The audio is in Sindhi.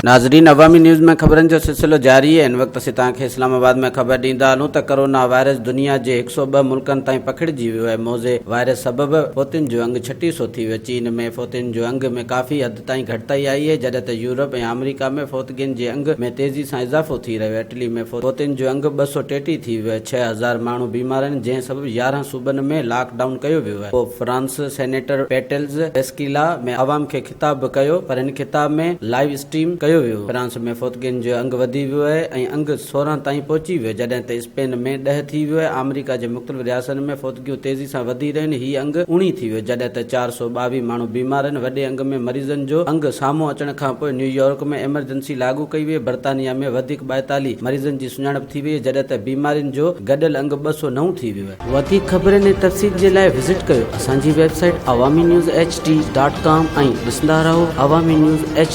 ناظرين عوامي نيوز ۾ خبرن جو سلسلو جاري آهي هن وقت اسين توهان کي اسلام آباد ۾ خبر ڏيندا هلون ته ڪرونا وائرس دنيا جي 102 ملڪن تائين پکڙجي ويو آهي موذي وائرس سبب فوتين جو انگ ڇٽيهه سو ٿي ويو چين ۾ فوتين جو انگ ۾ ڪافي حد تائين گهٽتائي آئي آهي جڏهن ته يورپ ۽ آمريڪا ۾ فوتگين جي انگ ۾ تيزي سان اضافو ٿي رهيو آهي اٽلي ۾ فوتين جو انگ 233 ٿي ويو آهي 6000 ماڻهو بيمار آهن جنهن سبب 11 صوبن ۾ لاڪ ڊائون ڪيو ويو آهي پوپ فرانسس سينيٽر پيٽلز بيسڪيلا ۾ عوام کي خطاب به ڪيو پر هن خطاب ۾ لائيو اسٽريم ڪيو ويو. فرانس ۾ فوتگين جو انگ وڌي ويو آهي ۽ انگ 16 تائين پهچي ويو جڏهن ته اسپين ۾ ڏهه ٿي ويو آهي. آمريڪا جي مختلف رياستن ۾ فوتگيون تيزي سان وڌي رهيون آهن هي انگ اوڻي ٿي ويو جڏهن ته 422 ماڻهو بيمار آهن. وڏي انگ ۾ مريضن جو انگ سامهون اچڻ کانپوء نيويارڪ ۾ ايمرجنسي لاڳو ڪئي وئي. برطانيا ۾ وڌيڪ 42 مريضن جي سڃاڻپ ٿي وئي جڏهن ته بيمارين جو گڏيل انگ 209 ٿي ويو آهي. وڌيڪ خبرن ۽ تفصيل جي لاء وزٽ ڪيو اسان جي website Awami news H D dot com ۽ ڏسندا رهو عوامي نيوز ايڇ.